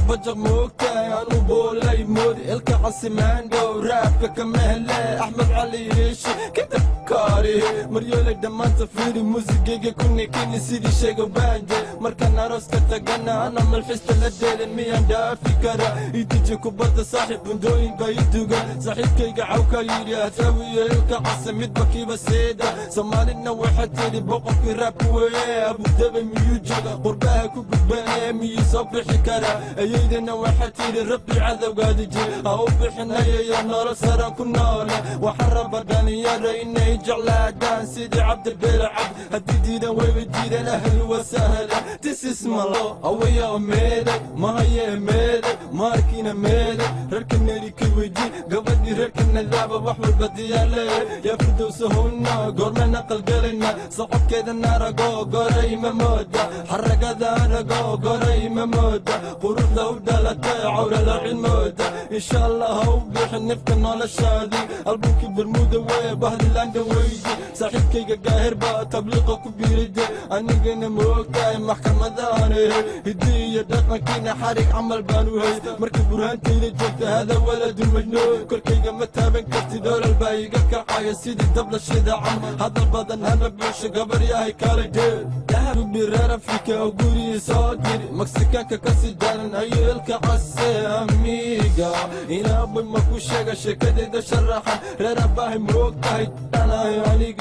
bajaq moogtahay anu boolay moodi ilka casimaandhow raabka kama hele Axmed Cali yeeshe kadab kaari maryoolay dhammaanta fiiri muusigayga ku nikini sidii sheego baanje markaan arooska tagana ana malxista la dheelin miyaan dhaafi kara idiji kubadda saaxiib bundooyin baa i dugan saaxiibkayga cawkaa yidhi hadraawiyo ilka case midba kiiba seeda Soomaalina waxaa tidhi boqorkii raabku weeye Abudabi miyuu jooga qurbaha ku gudbanee miyuu soo bixi karaa ayeydana waxaa tidhi rabbi cadowgaadi jir ha u bixinayayo nolol saraan ku noole waxaan raba dhalinyaro inay jeclaadaan sidii Cabdibeele Cabdi haddii diidan wayba diidan ahlu wasahla this is my law awaya meeday mahaye meeday maarkiina meeday reerka neri ka weydii gabadhii reerka nadaaba wax walba diyaarle yaa firdowsahowna goormana qalgalayna socodkeeda naarago goray ma mooda xaragada anago goray ma mooda quruxda u dhalatay cawra laacin mooda insha allah ha u bixin nifka noloshaadii albunkii Bermuda weye bahdilaanda weydi saaxiibkayga gaahir baa tabliiqa ku biiride anigana moogtahay maxkamadahan hidii iyo dhaqankiina xarig camal baan u hay markii burhaantayda joogta hada waladu majnuun korkayga ma taaban kartid olol baa iga kacaya sidii dabla shida camal hadal badan hama buuxsho gabar yahay kala dheel gudbi reer Afrika oo gurigii soo diri Meksikaanka ka sii daran ayuu ilka case amiga inaabay ma ku sheega sheekadayda sharaxan reer abbaahay moogtahay aniga.